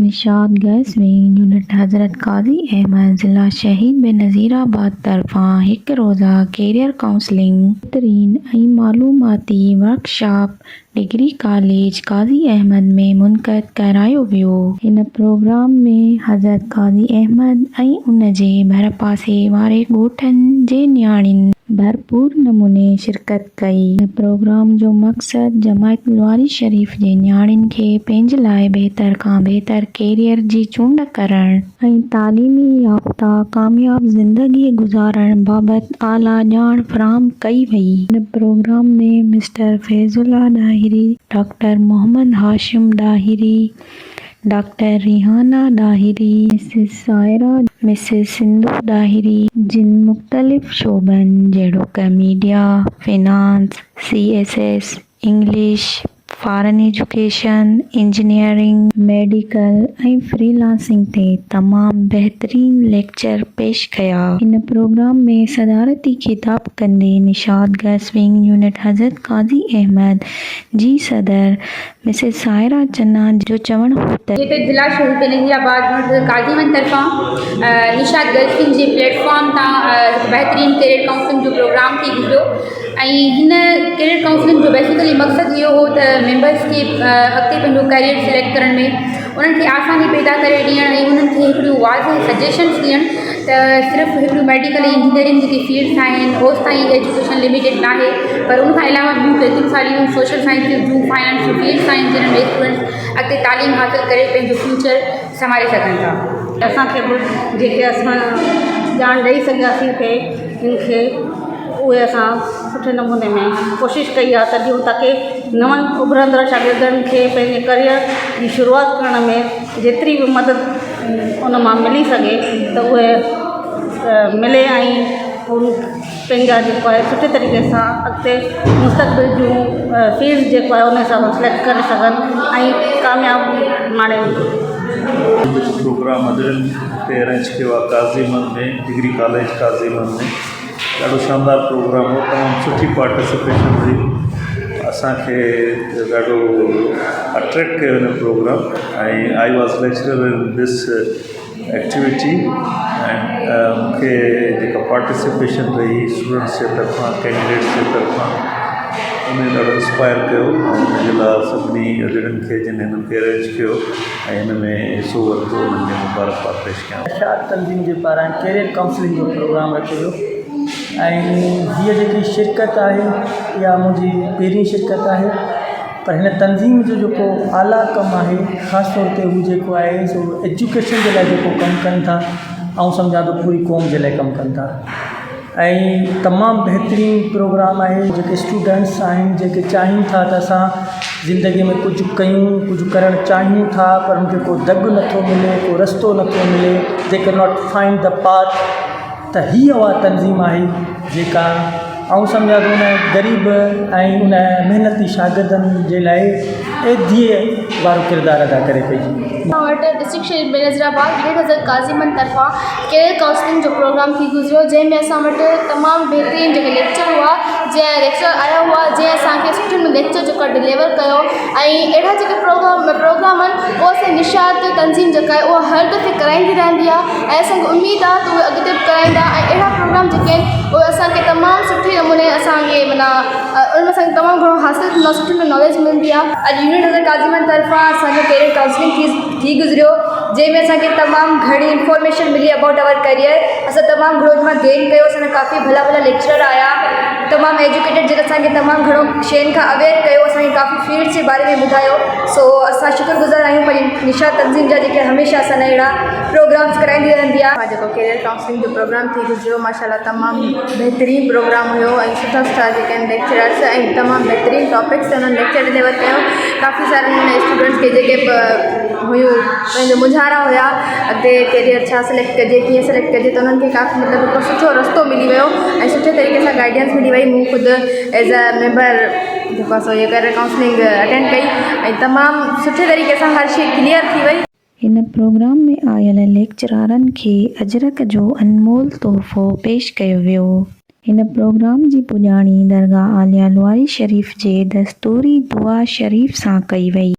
Nishat girls wing unit Hazrat Qazi Ahmed ضلع شهيد بينظير آباد طرفان هڪ روزه ڪيريئر ڪائونسلنگ، بهترين ۽ معلوماتي workshop degree college Qazi Ahmed ۾ منعقد ڪرايو ويو. هن پروگرام ۾ حضرت قاضي احمد ۽ ان جي ڀرپاسي واري ڳوٺن جي نياڻين ڀرپور نموني شرڪت ڪئي. هن پروگرام جو مقصد جماعت لواري شريف جي نياڻين کي پنهنجي لاء بهتر کان بهتر ڪيريئر جي چونڊ ڪرڻ ۽ تعليمي يافته ڪامياب زندگي گذارڻ بابت اعليٰ ڄاڻ فراهم ڪئي وئي. هن programme ۾ mister Faizullah Dahri, doctor Muhammad Hashim Dahri, doctor Rehana Dahri, Mrs Saira, Mrs Sindhu Dahri, جن مختلف شعبن جهڙوڪ media, finance, C S S, English, foreign education, engineering, medical ۽ free lancing تي تمام بهترين ليڪچر پيش ڪيا. هن پروگرام ۾ صدارتي خطاب ڪندي نشاط گرلس ونگ يونٽ حضرت قاضي احمد جي صدر مسز سائره چنا جو چوڻ هو ته. جتي ضلع شهيد بينظير آباد مرڪز قاضي ون طرفان نشاط گرلس ونگ جي پليٽ فارم تان هڪ بهترين ڪيريئر ڪائونسلنگ جو پروگرام ٿي گذريو ۽ هن ڪيريئر ڪائونسلنگ جو بيسيڪلي مقصد اهو هو ته ميمبرس کي اڳتي پنهنجو ڪيريئر سليڪٽ ڪرڻ ۾ انهن کي آساني پيدا ڪري ڏيڻ ۽ انهن کي هڪڙيون واضح سجيشنس ڏيڻ ته صرف هڪڙيون ميڊيڪل ۽ انجنيئرنگ جيڪي فيلڊس آهن اوستائين ايجوڪيشن لميٽيڊ ناهي پر ان کان علاوه ٻيون ڪيتريون ساريون سوشل سائنسز جون فائنانس جون فيلڊس آهن جن ۾ اسٽوڊنٽس اڳتي تعليم حاصل ڪري پنهنجو فيوچر سنواري سگهن ٿا. اسان کي به جيڪي اسان ڄاڻ ڏئي سگهياسين پئي ان کي اهي اسان سٺي نموني ۾ ڪوشش ڪئي آهي ته ڏيون تاڪه نون اڀرندڙ شاگردن کي پنهنجي ڪريئر جي شروعات ڪرڻ ۾ جيتري به مدد ان مان ملي سگهي ته اهي ملي ۽ پنهنجا جيڪو آهي سٺي طريقي سان اڳتي مستقبل جون فيلڊ جيڪو آهي ان حساب سان سليڪٽ ڪري سگهن ۽ ڪامياب ماڻين. جيڪو پروگرام ادڙين هتي ارينج ڪيو آهي قاضي احمد ۾ ڊگري ڪاليج قاضي احمد ۾ ڏاڍو شاندار پروگرام هو تمام سٺي پارٽيسپيشن هئي اسانکي ڏاڍو اٽريڪٽ ڪيو هن programme ۽ I was lecturer in this activity ۽ مون کي جيڪا پارٽيسپيشن رهي اسٽوڊنٽس جي طرفان ڪينڊيڊيٽس جي طرفان ان ڏاڍو انسپائر ڪيو ۽ ان جي لاء سڀني ادڙين کي جن هنن کي ارينج ڪيو ۽ هن ۾ حصو ورتو انهن کي مبارڪباد پيش ڪيان ٿو. اشاعت تنظيم جي پاران ڪيريئر ڪائونسلنگ جو پروگرام رکيو ويو ۽ هيء جيڪي شرڪت آهي اها منهنجي پهرين شرڪت آهي پر هن تنظيم جو جيڪو اعليٰ ڪم آهي خاص طور تي هو جيڪو آهي سو ايجوڪيشن جي لاء جيڪو ڪم ڪن ٿا آئون سمجهان ٿو پوري قوم جي لاء ڪم ڪن ٿا ۽ تمام بهترين پروگرام آهي جيڪي اسٽوڊنٽس آهن جيڪي چاهين ٿا ته اسان زندگي ۾ ڪجهه ڪيون ڪجهه ڪرڻ چاهيون ٿا پر ان کي ڪو دڳ نٿو ملي ڪو رستو نٿو ملي the can not find the path ته هي اها تنظيم آهي جيڪا آئون سمجهان ٿو ان غريب ۽ ان محنتي شاگردن جي لاء ايڌيء وارو ڪردار ادا ڪري پئي. اسان وٽ ڊسٽرڪٽ شهيد بينظيرآباد ڳوٺ حضرت قاضي محمد طرفان ڪيريئر ڪائونسلنگ جو پروگرام ٿي گذريو جنهن ۾ اسان وٽ تمام بهترين جيڪي ليڪچر هئا جنهن ليڪچر آيا هئا جنهن اسان کي سٺي نموني ليڪچر جيڪو آهي ڊليور ڪيو ۽ اهڙا جيڪي پروگرام پروگرام آهن اهي اسان جي نشاط تنظيم جيڪا آهي اها هر دفعي ڪرائيندي رهندي آهي ۽ اسان کي اميد آهي ته اهي اڳتي به ڪرائيندا ۽ اهڙا پروگرام جيڪي آهن اهي اسان کي تمام سٺي نموني اسان کي معنيٰ ان ۾ اسان کي تمام گهڻو حاصل ٿيندو آهي سٺي نموني ناليج ملندي آهي. اڄ يونين حضرت قاضي محمد طرفان اسان جو ڪيريئر ڪائونسلنگ ٿي ٿي گذريو جنهن ۾ اسان کي تمام گهڻي انفارميشن ملي ابائوٽ our career اسان تمام گهڻو ان مان گين ڪيو اسان جا ڪافي ڀلا ڀلا ليڪچرر آيا تمام ايجوڪيٽيڊ جن اسان کي تمام گهڻو شين کان اويئر ڪيو اسان کي ڪافي فيلڊس جي باري ۾ ٻڌايو سو اسان شڪر گذار آهيون پنهنجي نشا تنظيم جا جيڪي هميشه اسان لاء اهڙا پروگرامس ڪرائيندي رهندي آهي. جيڪو ڪيريئر ڪائونسلنگ جو پروگرام ٿي گذريو ماشاء الله تمام بهترين پروگرام هيو ۽ سٺا سٺا جيڪي آهن ليڪچررس ۽ تمام بهترين ٽاپڪس تي انهن ليڪچر ڊليور ڪيو ڪافي سارن اسٽوڊنٽس کي جيڪي به هيون پنهنجو مونجهارا هيا اڳتي ڪيريئر ڇا سليڪٽ ڪجي ڪيئن سليڪٽ ڪجي ته انهن کي ڪافي مطلب هڪڙو سٺو رستو ملي ويو ۽ سٺي طريقي سان گائيڊنس ملي وئي مون خود ايز اي ميمبر جيڪو آهي سو اهو ڪيريئر ڪائونسلنگ اٽينڊ ڪئي ۽ تمام سٺي طريقي سان هر شيء ڪليئر ٿي وئي. هن پروگرام ۾ آيل ليڪچرارن کي اجرڪ جو انمول تحفو پيش ڪيو ويو. هن پروگرام جي پڄاڻي درگاهه عاليه لواري شريف جي دستوري دعا شريف سان ڪئي وئي.